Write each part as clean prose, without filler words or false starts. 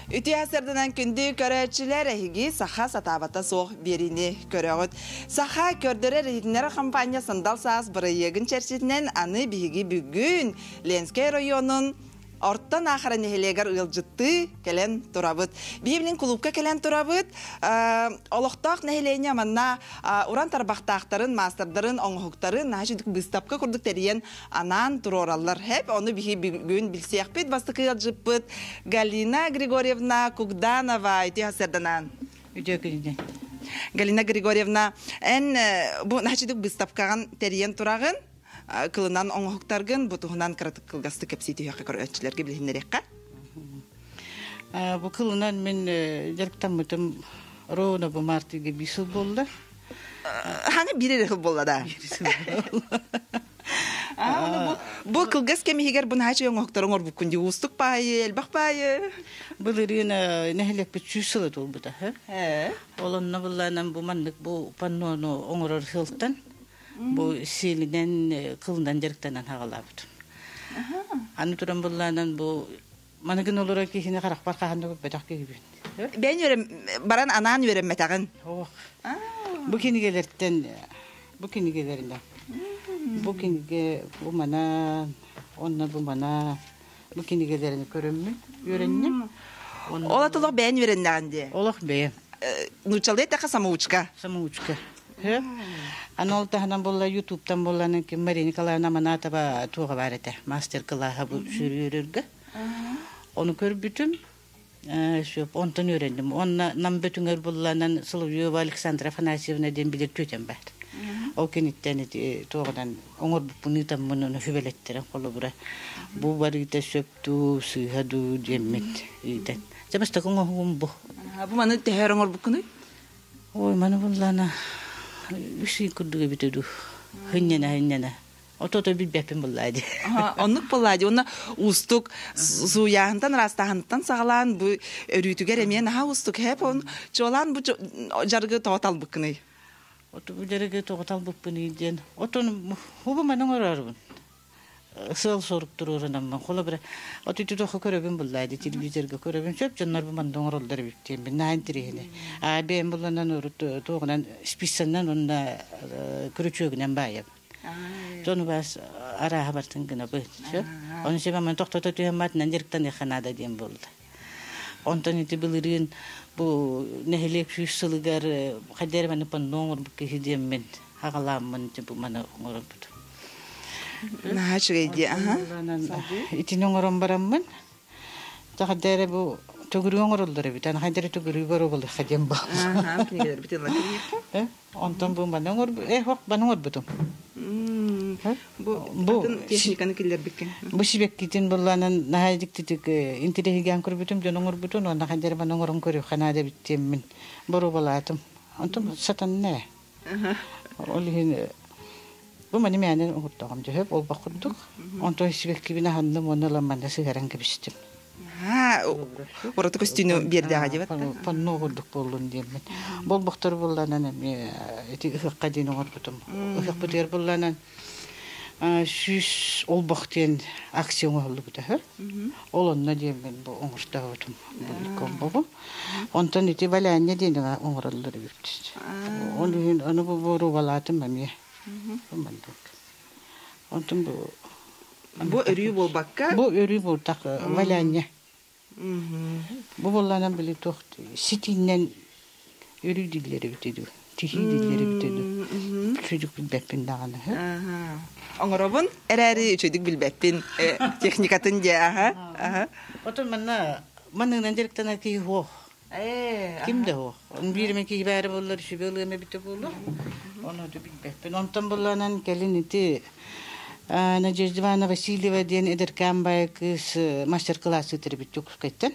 Үтүө сырдынан күндү көрөөччүлэр, эһиги Саха сатаабата суох биэриини көрөҕүт. Саха көрдөрөр иһитиннэрэр хампаанньа Сандал саас бырайыагын чэрчитинэн аны биһиги бүгүн Ленскэй оройуонун Орто Наахара нэһилиэгэр ыалдьыттыы кэлэн турабыт. Биһиги кулуупка кэлэн турабыт. Олохтоох нэһилиэнньэ манна уран тарбахтаахтарын, маастардарын, оҥоһуктарын наһаа үчүгдүк быыстапка курдук тэрийэн анаан туруораллар. Хэп, ону биһи бүгүн билсиэхпит. Бастакы ыалдьыппыт Галина Григорьевна Кугданова. Үтүө сарданаан. Үтүө күнүнэн. Галина Григорьевна, эн бу наһаа үчүгдүк быыстапкаҕын тэрийэн тураҕын. Кылынан оҥоһуктаргын бу туһунан кыратык кылгастык кэпсии түһүөххэ көрөөччүлэргэ билиһиннэриэххэ. Бу кылынан мин дьарыктаммытым ровно бу мартыга биир сыл буолла. Ханы биир эрэ сыл буолла да. Бу кылгас кэм иһигэр бу наһаа үчүгэй оҥоһуктары оҥорбуккун дии уустук баайы, элбэх баайы. Былырыын нэһилиэкпит 100 сыла туолбута. Ол онно былаанан бу маннык бу паннону оҥорор сылтан бу сиэлинэн кылынан дьарыктанан хаҕалаабытым. Аны туран былаанан бу маныгын олорор киһини харахпар хаһан да көрбөтөх киһибин. Бэйэн үөрэм баран анаан үөрэммэтэҕин. Ох. Бу кинигэлэртэн бу кинигэлэринэн бу кинигэ бу манан онно бу мана бу кинигэлэрин көрөммүн үөрэнним. Ол атылох бэйэн үөрэннэҕин дии. Олох бэйэм. Нууччалыы эттэххэ самоучка. Самоучка. Аны ол таһынан буолла Ютубтан буолланы ким Мария Николаевна Аманатова туоҕа баар этэ мастер-кылааһа бу сүрүөрөргө. Ону көрбүтүм сөп онтон үөрэнним. Онно Нам Бөтүҥэр булланан Соловьева Александра Афанасьевна диэн билэр түөтэн баар. Ол киниттэн ити туоҕунан оҥорбуппун ыытаммын ону сүбэлэттэрэн холобура бу барыыта сөп дуу, сыыһа дуу диэммит ыытан. Дьэ бастакы оҥоһугум бу. Бу маны төһөр оҥорбуккунуй? Ой, маны буллана үс ый курдук эбитэ дуу. Хынньана-хынньана. Ото-ото билбэппин буллаа дии. Оннук буллаа дии. Онно уустук сууйааһынтан, ыраастааһынтан саҕалаан бу өрүүтүгэр эмиэ наһаа уустук. Хэп он чуолаан бу дьарыгы тоҕо талбыккыный? Оту бу дьарыгы тоҕо талбыппыный диэн. Отон хубу маны оҥорорбун. Сыал-сорук туруорунаммын. Холобура, от ити тохо көрөбүн буллаа дии телевизорга көрөбүн. Сөп дьоннор бу манна оҥороллор эбит диэн наһаа интэриэһинэй. Аа бэйэм булланан урут туоҕунан списаннан уонна күрүчүөгүнэн баайабын. Дьону бас арааһа бартын гынабын. Ону себаман тохтото түһэн матынан дьарыктаныахха наада диэн буолла. Онтон ити былырыын бу нэһилиэк 100 сылыгар хайда эрэ маны панно оҥорбут киһи диэммин аҕалааммын бу маны оҥоробут. Наһаа үчүгэй дии, аха. Итини оҥорон бараммын хайда эрэ бу төгүрүк оҥороллор эбит. Аны хайда эрэ төгүрүк оруобалыахха диэн буолла. Кинигэлэрбит ылла кириэххэ. Онтон бу маны оҥор э хох маны оҥорбутум. Бу бу техниканы киллэрбиккин. Бу сибэккитин булланан наһаа дьиктитик интириэһигэн көрбүтүм, дьон оҥорбутун, уонна хайда эрэ маны оҥорон көрүөххэ наада эбит диэммин боруобалаатым. Онтон сатанна ээ. Ол иһин бу маны мээнэ оҥордоҕум дьөһөп олбох курдук. Онтон сибэккибин аһынным уонна ылан манна сыһаран кэбистим. Ураты көстүүнү биэрдэҕэ диэбэт Панно курдук буоллун диэммин. Болбохтор булланан эмиэ ити ыһыахха диэн оҥорбутум. Ыһыахпытыгар булланан 100 олбох диэн акция оҥоһуллубута үһү. Ол онно диэммин бу оҥортообутум бу иккомбобу. Онтон ити валяння диэн оҥороллор эбит. Ол иһин ону бу боруобалаатым эмиэ. Онтон бу Бу өрүү буолбакка? Бу өрүү буолтах валяння. Бу буоллаанан били туох ситиннэн өрүү дииллэр эбитэ дуу, тиһии дииллэр эбитэ дуу. Үчүгдүк билбэппин даҕаны. Оҥоробун эрээри үчүгдүк билбэппин техникатын дьэ аха. Отон манна манныгынан дьарыктанар киһи суох. Ким да суох. Биир эмэ киһи баара буоллар сүбэ ылыам эбитэ буолуо. Ону да билбэппин. Онтон булланан кэлин ити Надежда Ивановна Васильева диэн эдэркээн баай кыыс мастер-класс ыытар эбит Дьокуускайтан.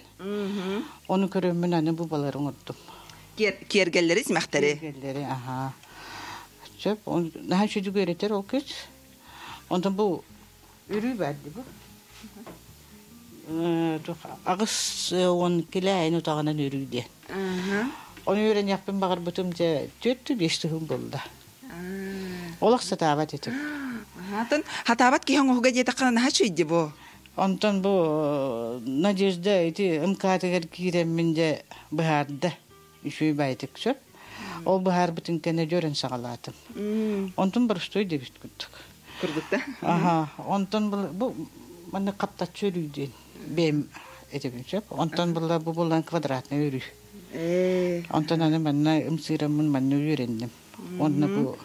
Ону көрөммүн аны бу балары оҥордум. Киэргэллэри, симэхтэри. Киэргэллэри, аhaa. Сөп. Наһаа үчүгэй үөрэтэр ол кыыс. Онтон бу Өрүү баар дии бу. 80 килэ утаҕынан өрүү диэн. Ону үөрэниэхпин баҕарбытым дьэ 4-5 тыһым буолла. Олох сатаабат этим. Атын хатаабат киһи оҥоһуга диэтэххинэ наһаа үчүгэй дии бу. Онтон бу Надежда ити МК-тыгар киирэммин дьэ быһаарда. Үчүгэй баайытык сөп. Ол быһаарбытын кэннэ дьөрөн саҕалаатым. Онтон боростуой дебит курдук. Курдук да? Аха. Онтон бу манна хаптаччы өрүү диэн бэйэм этэбин сөп. Онтон була бу булан квадратный өрүү. Онтон аны манна ымсыыраммын манна үөрэнним. Онно бу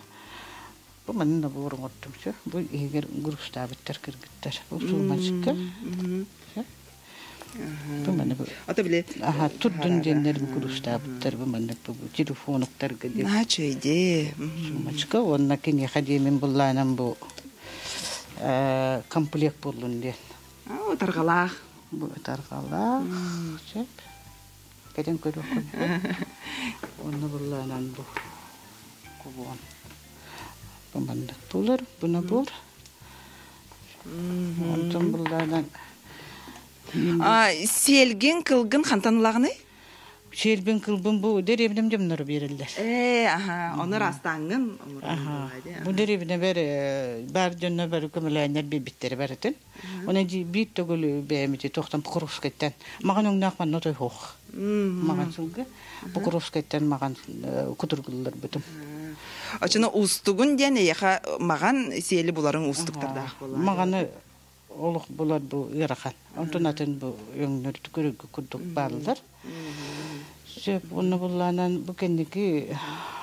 Бу манна набор оҥордум сөп. Бу иһигэр грустаабыттар кыргыттар. Бу суумачка. Бу манна бу. Ата били. Аха турдун диэннэр бу грустаабыттар бу манна бу телефонуктарга диэн. Наачыйди. Суумачка уонна киниэхэ диэмин буллаанан бу комплект буоллун диэн. Тарҕалаах. Бу тарҕалаах. Сөп. Кэтэн көрүөххүн. Онно буллаанан бу кулон. Бу маннык буолар, бу набор. Онтон буллаанан Сиэлгин, кылгын хантан ылаҕыный? Сиэлбин, кылбын бу дэриэбинэм дьонноро биэрэллэр. Ээ, аха, ону ыраастааҥҥын Аха. Бу дэриэбинэбэр баар дьонно бары көмөлөөннөр биэрбиттэрэ барытын. Оны биир төгүл бэйэмити тохтон Покровскайтан маҕан өҥнөөх манна той хоох. Маҕан сылгы Покровскайтан маҕан кутургулларбытым. Очуна уустугун диэн эйэхэ маҕан сиэли буларыҥ уустуктардаах буолар. Маҕаны олох булар бу ыарахан. Онтон атын бу өҥнөр көрөргө курдук бааллар. Сөп уонна буллаанан бу кэнники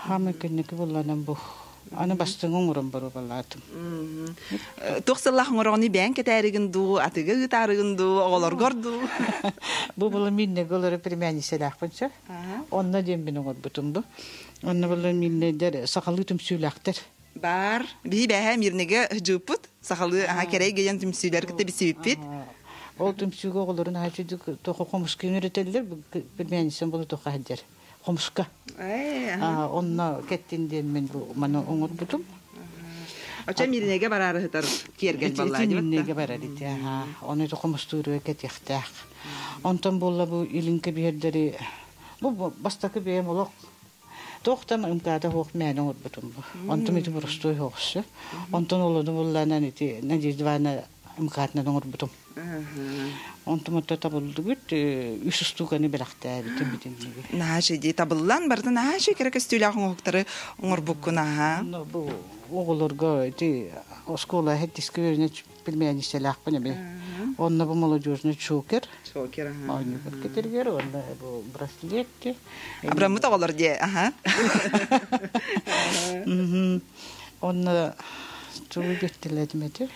хаамай кэнники буллаанан бу аны бастыҥ оҥорон боруобалаатым. Туох сыллаах оҥороҕуный бэйэҥ кэтээригин дуу, атыга ыытаарыгын дуу, оҕолоргор дуу? Бу була миннеге олору племянницалаахпын сөп. Онно диэн мин оҥорбутум бу. Онно була миннедер сахалыы түмсүүлээхтэр. Бар. Биһи бэһэ мирнеге жыыппыт. Сахалыы аха кэрэй гейен түмсүүлэр кытта бисибиппит. Ол түмсүүгэ оҕолорун аһаччы тоҕо хомуска үөрэтэллэр, племянницам була тоҕо сылдьар. Хомуска. Онно кэттин диэн мин бу маны оҥорбутум. Оча Мирнеге бараары сытар киэргэл баллаа Мирнеге барар ити аха. Ону хомустууруга кэтиэхтээх. Онтон буолла бу илин кэбиһэрдэри бу бастакы бэйэм олох Туохтан ымкаата суох мээнэ оҥорбутум бу. Онтум ити боростуой соҕус. Онтон олону буллаанан ити Надежда Ивановна ымкаатынан оҥорбутум. Онтум отто табыллыбыт үс устууканы бэлэхтээбитим итинниги. Наһаа дии табыллан барытын наһаа кэрэ көстүүлээх оҥоһуктары оҥорбуккун аһаа. Бу оҕолорго ити оскуола хэттискэ үөрэнэ пельменницалаахпын эми. Онно бу молодежный чокер. Чокер, аха. Оонньуур кетергер, онно бу браслетти. Абраммыт оҕолор дии, аха. Онно тугу беттелетим эти.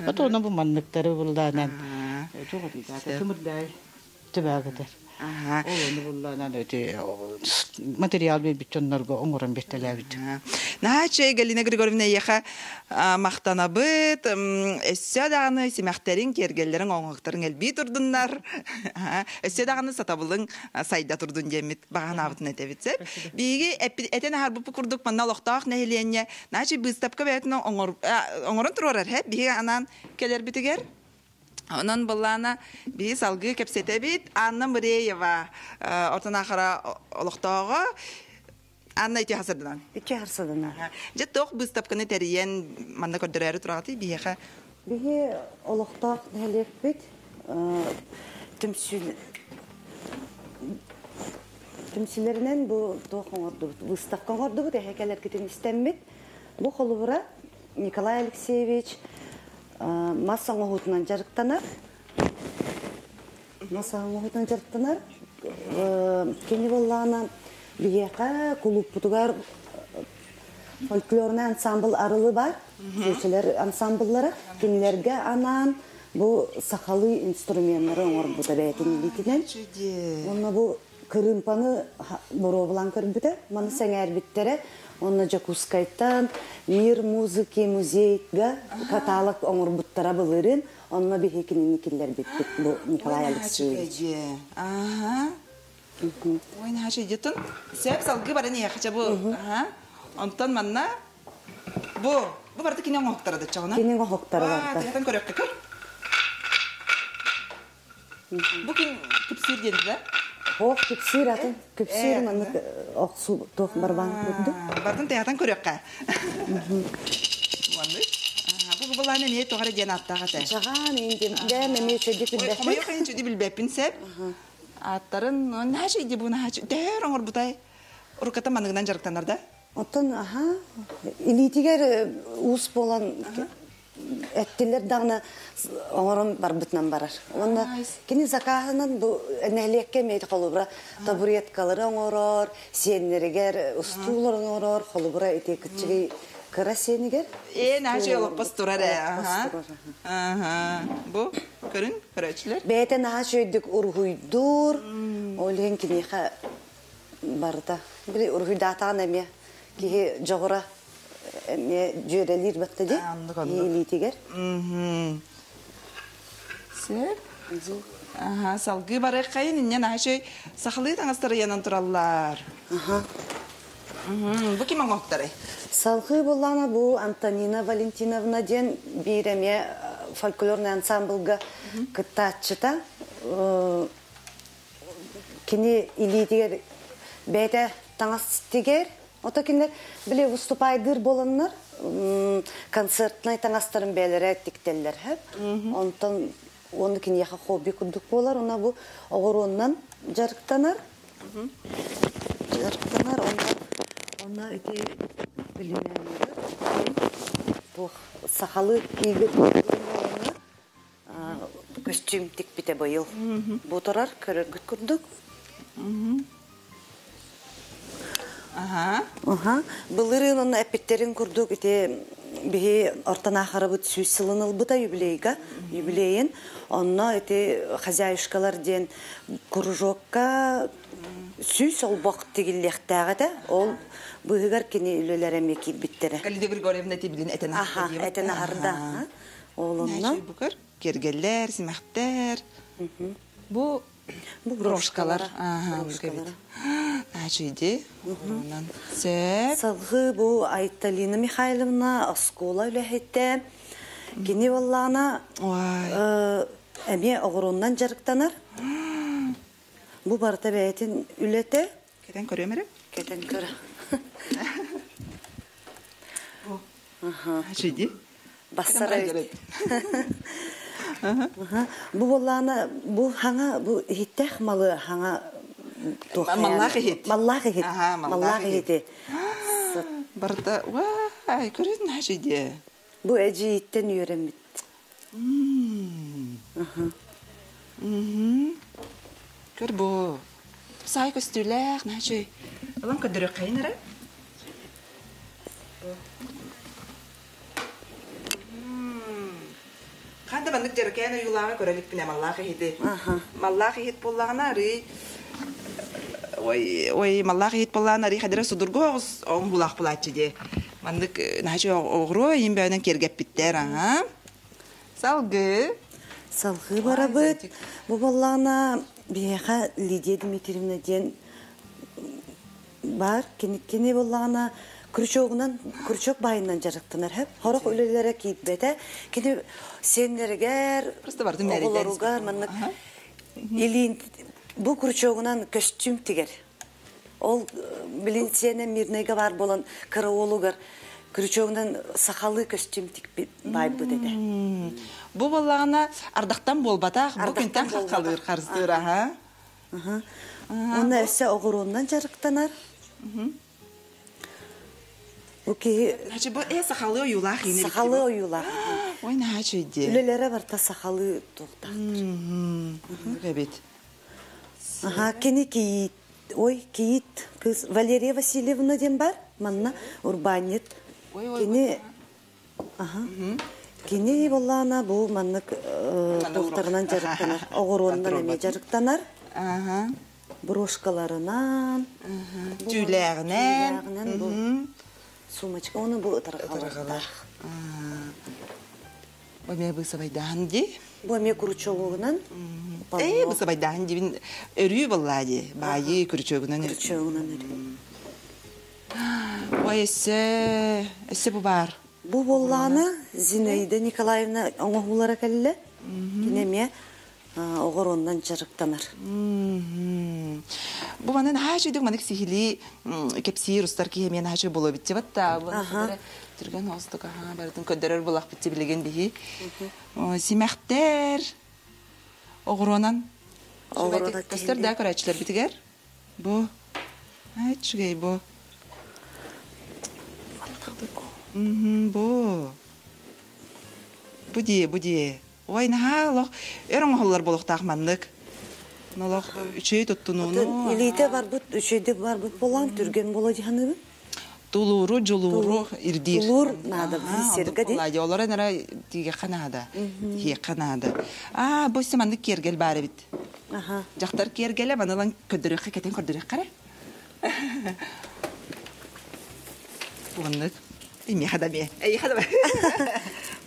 Ото онно бу манныктары буллаанан. Тугу диэтэ, тымырдай Төбөөгөтөр. Ол ону буллаанан эти материал биэрбит дьоннорго оҥорон биэртэлээбит. Наһаа үчүгэй Галина Григорьевна эйиэхэ махтанабыт. Өссө даҕаны симэхтэриҥ, киэргэллэриҥ, оҥоһуктарыҥ элбии турдуннар. Өссө даҕаны сатабылыҥ сайда турдун диэммит баҕа санаабытын этэбит сөп. Биһиги этэн аһарбыппыт курдук манна олохтоох нэһилиэнньэ наачый быыстапка бэйэтин оҥорон туруорар һэ биһиги анаан кэлэрбитигэр Онон былаана биһи салгыы кэпсэтэбит. Анна Мыреева Ортон Ахара олохтооҕо. Анна ити хасырдынан. Ити хасырдынан. Дьэ туох быыстапканы тэрийэн манна көрдөрөөрү тураҕытый биһиэхэ? Биһи олохтоох нэһилиэкпит түмсүү түмсүүлэринэн бу туох оҥордубут выставка оҥордубут эһэ кэлэргитин истэммит бу холобура Николай Алексеевич мас оҥоһуутунан дьарыктанар. Мас оҥоһуутунан дьарыктанар. Кини буоллаҕына биһиэхэ кулууппутугар фольклорный ансамбл Арылы бар. Сүүсэлэр ансамбллара. Кинилэргэ анаан бу сахалыы инструменнары оҥорбута бэйэтин илиитинэн. Уонна бу кырыымпаны боруобалаан көрбүтэ, маны сэҥээрбиттэрэ. Онно Дьокуускайтан Мир музыки музейга каталог оҥорбуттара былырыын. Онно биһи кинини киллэрбиппит бу Николай Алексеевич. Ага. Ой, наша идетун. Сөп салгыы баран иһэхчэ бу. Ага. Онтон манна бу бу барыта кини оҥоһуктара да чоҕуна. Кини оҥоһуктара барыта. Тыһатан көрөккө көр. Бу күн күпсүүр диэн да? Ох, күпсүүр атын. Күпсүүр маннык охсуу туох барбаан курдук. Бартын тыйатан көрүөххэ. Маннык. Бу булаан эмиэ тоҕо эрэ диэн ааттаах этэ. Чаҕаан индин бэйэм эмиэ үчүгэйдик Ой, билбэппин. хомойуох иһин үчүгэйдик билбэппин сөп. Ааттарын наһаа үчүгэй бу наһаа төһөр оҥорбутай. Урукката маныгынан дьарыктанар да? Оттон аха илиитигэр уус буолан эттилэр даҕаны оҥорон барбытынан барар. Уонна кини закаһынан бу нэһилиэккэ эмиэ холобура табуреткалары оҥорор, сиэннэригэр устуулар оҥорор, холобура ити кыччыгый кыра сиэнигэр Ээ, наһаа олоппос турар ээ. Аха. Аха. Бу көрүн, көрөөччүлэр. Бэйэтэ наһаа үчүгэйдик уруһуйдуур. Ол иһин киниэхэ барыта. Били уруһуйдаатаҕын эмиэ киһи дьоҕура эмиэ дьүөрэлиир батта дии. Оннук, оннук. Илиитигэр. Сөп. Аха, салгыы барыаххайын инньэ наһаа үчүгэй сахалыы таҥастары ыйанан тураллар. Аха. Бу ким оҥоһуктарай? Салгыы буоллаҕына бу Антонина Валентиновна диэн биир эмиэ фольклорнай ансамблга кыттааччыта. Кини илиитигэр бэйэтэ таҥас тигэр. Ото кинилэр били выступайдыыр буоланнар концертнай таҥастарын бэйэлэрэ тиктэллэр һэп. Онтон уонна киниэхэ хобби курдук буолар. Уна бу оҕуруоннан дьарыктанар. Дьарыктанар онно онно ити билимээннэр туох сахалыы киигит көстүүм тикпитэ быйыл. Бу турар көрөргүт курдук. Аха. Аха. Былырыын онно эппиттерин курдук ити биһи ортон аахарабыт сүүс сылын ылбыта юбилейга, юбилейин. Онно ити хозяюшкалар диэн кружокка сүүс олбох тигиллиэхтээх этэ. Ол быыһыгар кини үлэлэрэ эмиэ киирбиттэрэ. Калида Григорьевна тибилин этэн Аха, этэн аһарда. Ол онно. Букар кергеллер, симэхтэр. Бу Бу брошкалар. брошкалара. Аха, Брошкалара. Ачыйди. Онон сөп. Салгыы бу Айталина Михайловна оскуола үлэһитэ. Кини буоллаҕына Ой. эмиэ оҕуруоннан дьарыктанар. Бу барыта бэйэтин үлэтэ. Кэтэн көрүөм эрэ. Кэтэн көрө. Ачыйди. Бассара эбит. Бу буоллаҕына бу хаҥа бу иһиттээх малы хаҥа Маллаах иһит. Маллаах иһит. Аха, Маллаах иһити. Барыта уай, көрүн ачыйди. Бу эдьиийиттэн үөрэммит. Көр бу. Сай көстүүлээх, наачый. Ылан көрдөрүөххэйин эрэ. Ханда маннык дьарыкээн ойуулааҕы көрө иликпинэ маллаах иһити. Маллаах иһит буоллаҕына арый ой ой маллаах иһит буоллаҕына арый хадара судургу оҕус оҥоһуулаах булааччы дии. Маннык наачый оҕуруо иин бөөнөн киэргэппиттэр аха. Салгыы. Салгыы барабыт. Бу буоллаҕына биһиэхэ Лидия Дмитриевна диэн бар. Кини кини буоллаҕына крючогунан крючок баайынан дьарыктанар һэп. Хорох үлэлэрэ киирбэтэ. Кини сиэннэригэр, Просто бардым мээрийдэн. оҕолоругар маннык илиин бу крючогунан көстүүм тигэр. Ол билин сиэнэ Мирнэйгэ баар буолан кыра уолугар крючогунан сахалыы көстүүм тикпит баайбыт этэ. Бу буоллаҕына ардахтан буолбатах, бу Ардахтан күнтэн хаххалыыр буолбатах. харыстыыр аха. Аха. Уонна өссө оҕуруоннан дьарыктанар. Бу киһи Значит, бу э сахалыы ойуулаах иинэ сахалыы ойуулаах. Ой, наһаа үчүгэй. Үлэлэрэ барыта сахалыы туохтаахтар. Эбит. Аха, кини кийиит, ой, кийиит кыыс Валерия Васильевна диэн бар, манна урбаанньыт. Ой, ой, Кини аха. Кини буоллаҕына бу маннык туохтарынан дьарыктанар, оҕуруоннан эмиэ дьарыктанар. Аха. Брошкаларынан, Түүлээҕинэн. түүлээҕинэн бу сумочка, оны бу ытарҕалардаах. Ой, мен бысабайдаһын ди. Бу эмиэ крючогунан Э, бысабайдаһын дибин өрүү боллаа ди. Баайы крючогунан. Крючогунан өрүү. Ой, эссе, эссе бу бар. Бу буоллаҕына Зинаида Николаевна оҥоһуулара кэллэ. Кини эмиэ оҕоруоннан дьарыктанар. Бу манан хаачыйдык манык сиһилии кэпсиир устар киһи эмиэ наһаа үчүгэй буолуо битчи батта. Түргэн оҕустук аха барытын көрдөрөр булахпыт билигин биһи. Симэхтэр оҕуруонан Оҕуруонан көстөр да көрөөччүлэрбитигэр. Бу үчүгэй бу. Бу. Бу дии, бу дии. Ой, наһаа олох өр оҥоһуллар буолуохтаах маннык. Олох үчүгэй туттунууну. Илиитэ барбыт, үчүгэйдик барбыт буолан түргэн буола дьаһаныбын. Тулууру, дьулууру ирдиир. Тулуур наада сиргэ ди. Олор энера тигэххэ наада, тиэххэ наада. Аа, бу маннык киэргэл баар эбит. Дьахтар киэргэлэ манылан көрдөрүөххэ кэтэн көрдөрүөххэ эрэ. Уоннык. Имиэхэ да миэ. Эйиэхэ да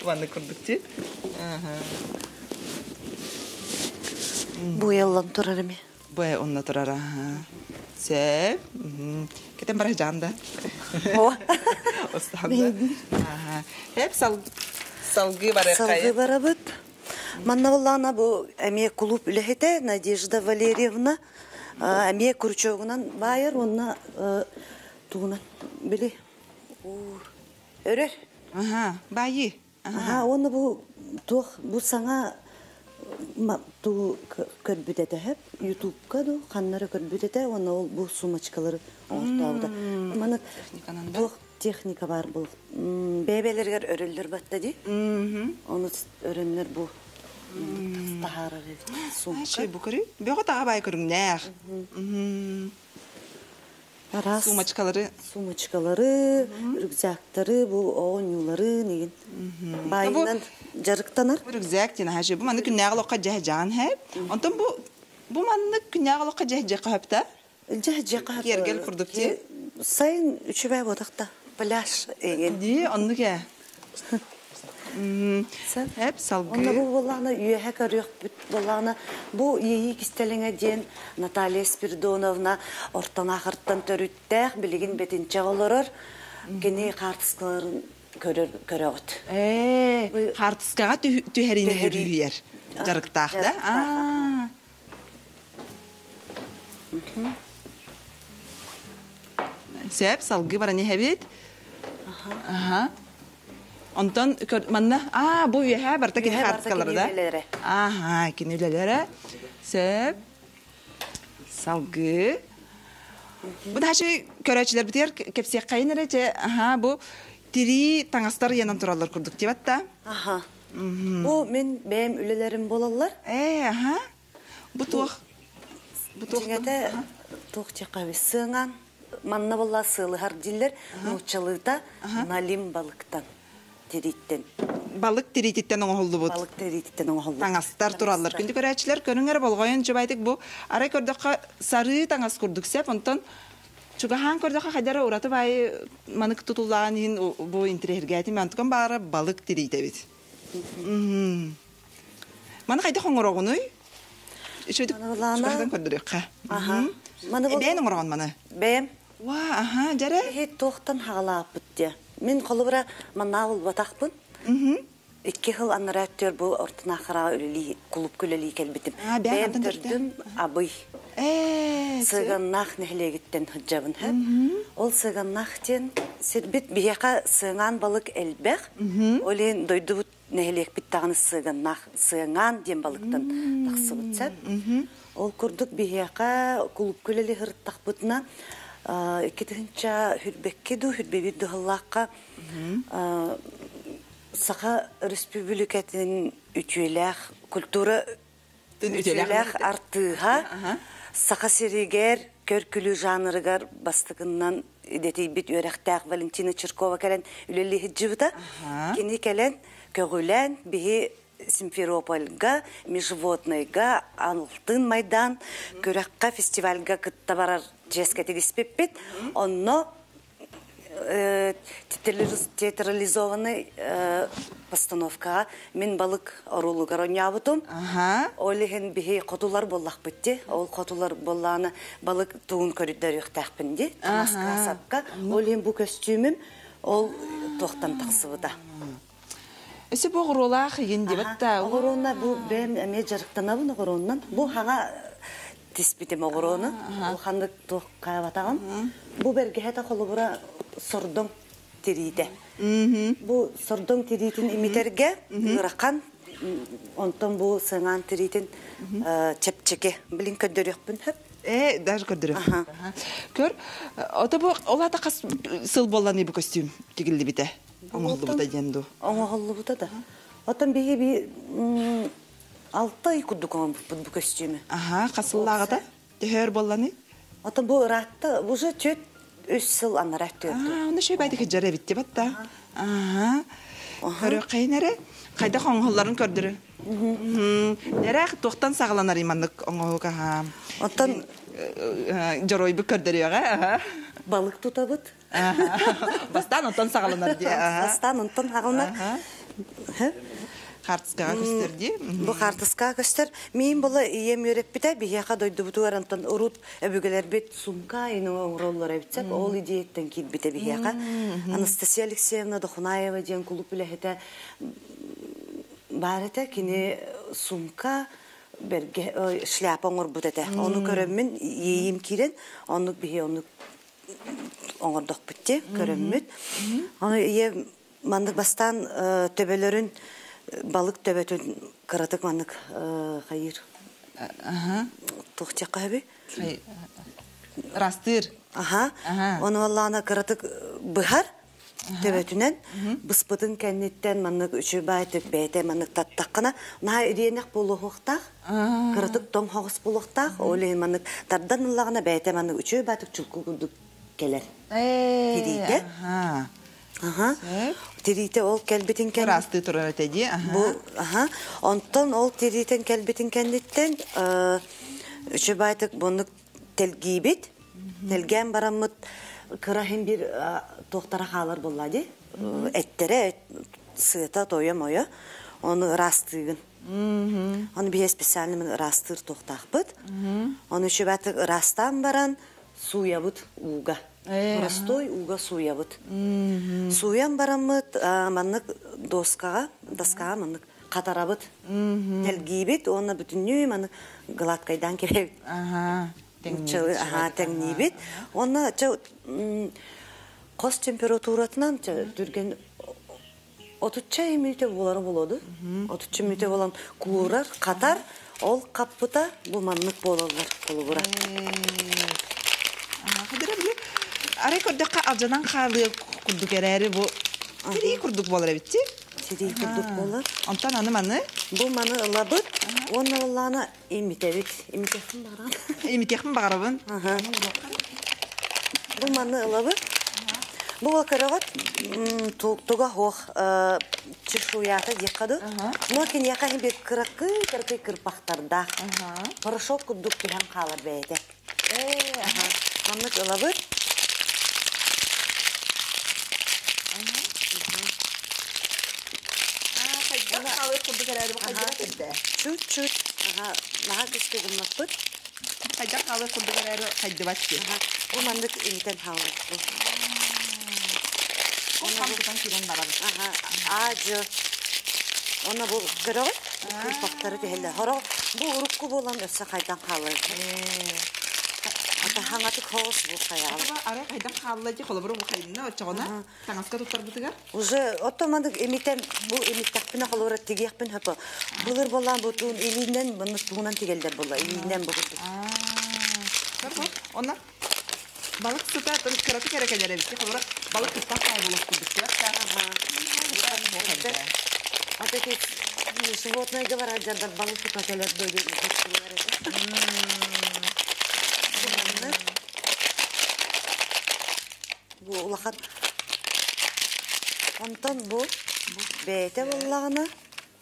Уоннык курдук ти. Бу еллан турар эми. Бу онно турар аха. Сөп. Кетен бара жаанда. Остаанда. Аха. Хеп сал салгы барык. Салгы барабыт. Манна буллаана бу эмиэ клуб үлэһитэ Надежда Валерьевна эмиэ крючогунан баайар уонна тугунан били өрөр. Аха, баайы. Аха, уонна бу туох бу саҥа туу көрбүт этэ хэп ютубка ду ханнары көрбүт этэ уонна ол бу сумочкалары оҥортообута. Маны туох техника бар бул бэйбэлэригэр өрөллөр батта ди. Ону өрөннөр бу таһаарар эбит сумка. Бу көрү. Бөҕө таҕа баай көрүҥнээх. Араас Сумочкалары. Сумочкалары, рюкзактары, бу оонньуулары нэгин баайынан дьарыктанар. Бу рюкзак диэн аһашы. Бу маннык күннээҕи олоххо дьэһэ-дьаан хэп. Онтон бу бу маннык күннээҕи олоххо дьэһэ-дьэ хаһапта. Дьэһэ-дьэ хаһап. Киэргэл курдук ти. Сайын үчүгэй буотахта. Пляж эгин. Ди оннук ээ. Эп салгыы. Онно бу буоллаҕына үөһэ көрүөхпүт буоллаҕына бу иэйии кистэлэҥэ диэн Наталья Спиридоновна Ортонаахыртан төрүттээх билигин Бэтинчэҕэ олорор кини хаартыскаларын көрөр көрөҕүт. Ээ, хаартыскаҕа түһэриини өрүһүйэр дьарыктаах да? Аа. Сөп, салгыы баран иһэбит. Аха. Онтон манна аа бу үөһээ барыта кини хаартыскалара да? Аха, кини үлэлэрэ. Сөп. Салгыы. Бу дашы көрөөчүлэрбитигэр кэпсиэххэйин эрэ чэ аха бу тирии таҥастар ыйанан тураллар курдук диэбэт да? Аха. Бу мин бэйэм үлэлэрим буолаллар. Ээ, аха. Бу туох? Бу туох? Дьиҥэтэ туох диэххэ сыаҥан манна буолла сыалыһар дииллэр нууччалыыта налим балыктан тирииттэн. Балык тириититтэн оҥоһуллубут. Балык тириититтэн оҥоһуллубут. Таҥастар тураллар. Күндү көрөөччүлэр көрүҥ эрэ болҕойон дьубайтык бу арай көрдөххө сарыы таҥас курдук сеп онтон чугаһаан көрдөххө хайдара ураты баайы манык тутуллаан иһин бу интириэһиргээтим онтукан баара балык тириитэбит. Маны хайдах оҥороҕунуй? Үчүгэй чугаһатан көрдөрүөххэ. Аха. Маны бэйэн оҥороҕун маны? Бэйэм. Уа, аха, дьэрэ. Эһи туохтан хаҕалааппыт диэ. Мин холобура маннаа булбатахпын. Икки хыл анараа өттүгэр бу ортонаахараҕа үлэлии клубка үлэлии кэлбитим. Бэйэм төрдүм Абый. Сыганнаах нэһилиэгиттэн сылдьабын. Ол Сыганнаах диэн сирбит биһиэхэ сыаҥаан балык элбэх. Ол иһин дойдубут нэһилиэкпит даҕаны сыаганнаах сыаҥаан диэн балыктан тахсыбыт сөп. Ол курдук биһиэхэ кулуупка үлэлии сырыттахпытына 2 хүрбэкки дуу хүрбэбит дыһаллаахха Саха Өрөспүүбүлүкэтин үтүөлээх культура үтүөлээх артыыһа Саха сиригэр көр-күлүү жанрыгар бастакыннан идэтийбит үөрэхтээх Валентина Чиркова кэлэн үлэлии сылдьыбыта. Кини кэлэн көҕүлээн биһи Симферопольга, Межводныйга, Алтын Майдан күрэххэ фестивальга кытта барар чиэскэ тигиспиппит. Онно театрализованный постановкаҕа мин балык оруолугар оонньообутум. Ол иһин биһи хотулар буоллахпыт ди. Ол хотулар буоллаҕына балык тугун көрдөрүөхтээхпин ди. Таҥаска, сапка. Ол иһин бу көстүүмүм ол туохтан тахсыбыта. Өссө бу оҕуруолаах игин дибат да. Оҕуруонна бу бэйэм эмиэ дьарыктанабын оҕуруоннан. Бу хаҥа Тиспитим оҕуруону. Улаханнык туох хаабатаҕым. Бу бэргэһэтэ холобура сордоҥ тириитэ. Бу сордоҥ тириитин имитэргэ ыарахан, онтон бу сыҥаан тириитин чэпчэки. Билин көрдөрүөхпүн сөп. Э, даже көрдөрүөх. Көр, ото бу ол ата хас сыл буолланы бу костюм тигиллибитэ? Оҥоһуллубута диэн дуу? Оҥоһуллубута да. Оттон биһи би 6 ый курдук оҥорбуппут бу көстүүмү. Аха, хас сыллааҕыта? Төһөр буолланы? Оттон бу ыраатта, уже 4-3 сыл анара өттүгэр. Аа, онно шөй байды кыдьар эбит батта. Аха. Көрүөххэйин эрэ. Хайдах оҥоһулларын көрдөрө. Нэрэх туохтан саҕаланар маннык оҥоһук аха. Оттон дьоруойбут көрдөрүөҕэ. Аха. Балык тутабыт. Бастаан онтон саҕаланар дии. Бастаан онтон саҕаланар. Хаартыскаҕа көстөр дии. Бу хаартыскаҕа көстөр. Миин була ийэм үөрэппитэ, биһиэхэ дойдубутугар онтон урут өбүгэлэрбит сумка ини оҥороллор эбитсэк, ол идеяттан киирбитэ биһиэхэ. Анастасия Алексеевна Дохунаева диэн кулууп үлэһитэ баар этэ. Кини сумка бэргэ шляпа оҥорбут этэ. Ону көрөммүн иэйиим киирэн, оннук биһи оннук оҥордохпут дии, көрөммүт. Ону ийэ маннык бастаан төбөлөрүн балык төбөтүн кыратык маннык хайыыр. Туох диэххэ сөбүй? Растыыр. Аха. Ону аллаана кыратык быһар төбөтүнэн быспытын кэнниттэн маннык үчүгэй бэйэтэ маннык таттаххына наһаа ириэнэх буолуохтаах кыратык тоҥ хоҕус буолуохтаах ол иһин маннык тардан ыллаҕына бэйэтэ маннык үчүгэй баатык чулку курдук кэлэр тириитэ аха тириитэ ол кэлбитин кэнниттэн ыраастыы турар этэ дии бу аха онтон ол тириитин кэлбитин кэнниттэн үчүгэй буннук тэлгиибит. Тэлгээн бараммыт кыра иһин бир туохтара хаалар буолла дии. Эттэрэ, сыата, тойо-мойо. Ону ыраастыыгын. Ону биһи специально мин ыраастыыр туохтаахпыт. Ону үчүбэтик ыраастаан баран сууйабыт ууга. Простой ууга сууйабыт. Сууйан бараммыт маннык доскаҕа, доскаҕа маннык хатарабыт. Тэлгиибит уонна бүтүннүү маннык гладкайдаан кэбиһэбит. Тэҥниибит. Уонна хос температуратынан түргэн 30 мүнөтө буолара буолуоду. 30 мүнөтө буолан куурар, хатар, ол хаппыта бу маннык буолаллар холобура. Хадыра били арай көрдөххө алдьанан хаалыы курдук эрээри бу тирии курдук буолар эбит Тирии курдук буолар. Онтон аны маны Бу маны ылабыт уонна ыллаана имитэбит. Имитиэхпин баҕарабын. Имитиэхпин баҕарабын. Бу маны ылабыт. Бу көрөҕүт туга суох чешуята диэххэ дуу. Но киниэхэ иһин бир кыракый кыракый кырпахтардаах. Порошок курдук түһэн хаалар бэйэтэ. Маннык ылабыт. Чуть-чуть. Наһаа күүскэ гыммаппыт. Хайдах хаалар курдук эрээри хайдыбат дии. Бу маннык имитэн хаалар. Хам киирэн барабыт. Аа-дьы. Онно бу көрөҕүт? Кырпахтары түһэллэр. Хорох бу урукку буолан өссө хайдан хаалар. Ата хаҥатык хоҕус бу хайаҕа. Арай хайдан хаалла дии холобура бу хайынна оччоҕуна таҥаска туттарбытыгар. Уже отто маннык имитен бу имиттэхпинэ холобура тигиэхпин хөпө. Былыр боллаан бу туун илиинэн маннык туунан тигэллэр буолла. Илиинэн бу курдук. Онно балык сыта кыратык эрэ кэлэр эбит. Холобура балык кыттах пай буолуох курдук. А такие животные говорят, дьардар балык сыта кэлэр дойду. Бу улахан. Онтон бу бэйэтэ буоллаҕына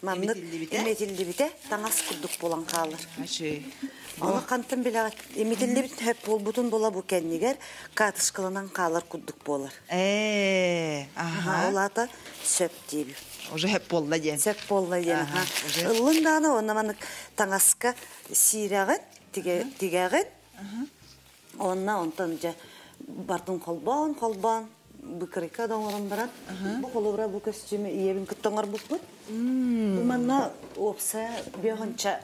маннык имитиллибитэ таҥас курдук буолан хаалар. Ону хантан билэҕит имитиллибит хөп буолбутун була бу кэннигэр катышкаланан хаалар курдук буолар. Ээ, аха. Ол аата сөп диэбит. Уже хөп буолла диэн. Сөп буолла диэн. Аха. Ыллын даҕаны уонна маннык таҥаска сиирэҕин, тигэҕин. Онна онтон дьэ бартын холбоон, холбоон быкырыка да оҥорон баран, бу холобура бу көстүүмү ийэбин кытта оҥорбуппут. Бу манна уопсайа биэһонча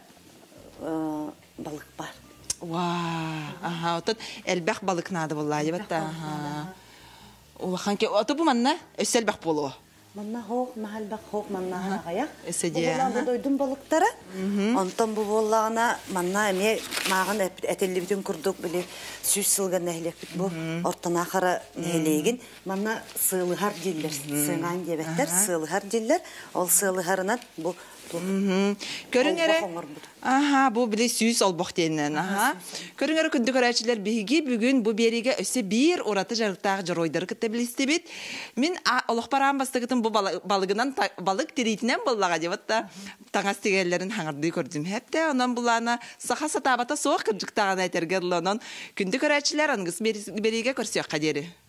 балык бар. Ва, аха, отон элбэх балык наада буолла, дебатта. Аха. Улахан ке, ото бу манна өссө элбэх буолуо. Манна хоох, наһалбах хоох, манна аҕайах. Өссө Бу дьиэ, буолла бу дойдум балыктара. Онтон бу буоллаҕына манна эмиэ мааҕын этиллибитин курдук били 100 сылга нэһилиэкпит бу ортонаахара нэһилиэгин манна сыалыһар дииллэр, сыаҥаан диэбэттэр, сыалыһар дииллэр. Ол сыалыһарынан бу Көрүҥ эрэ. Аха, бу били 100 олбох диэннэн. Аха. Көрүҥ эрэ күндү көрөөччүлэр, биһиги бүгүн бу биэриигэ өссө биир ураты дьарыктаах дьоруойдары кытта билистибит. Мин олохпор аан бастакытын бу балыгынан балык тириитинэн буоллаҕа диэбит да таҥас тигэллэрин хаҥардыы көрдүм хэптэ. Онон булаана саха сатаабата суох кырдьыктааҕына этэргэ дылы. Онон күндү көрөөччүлэр, аныгыс биэриигэ көрсүөххэ диэри.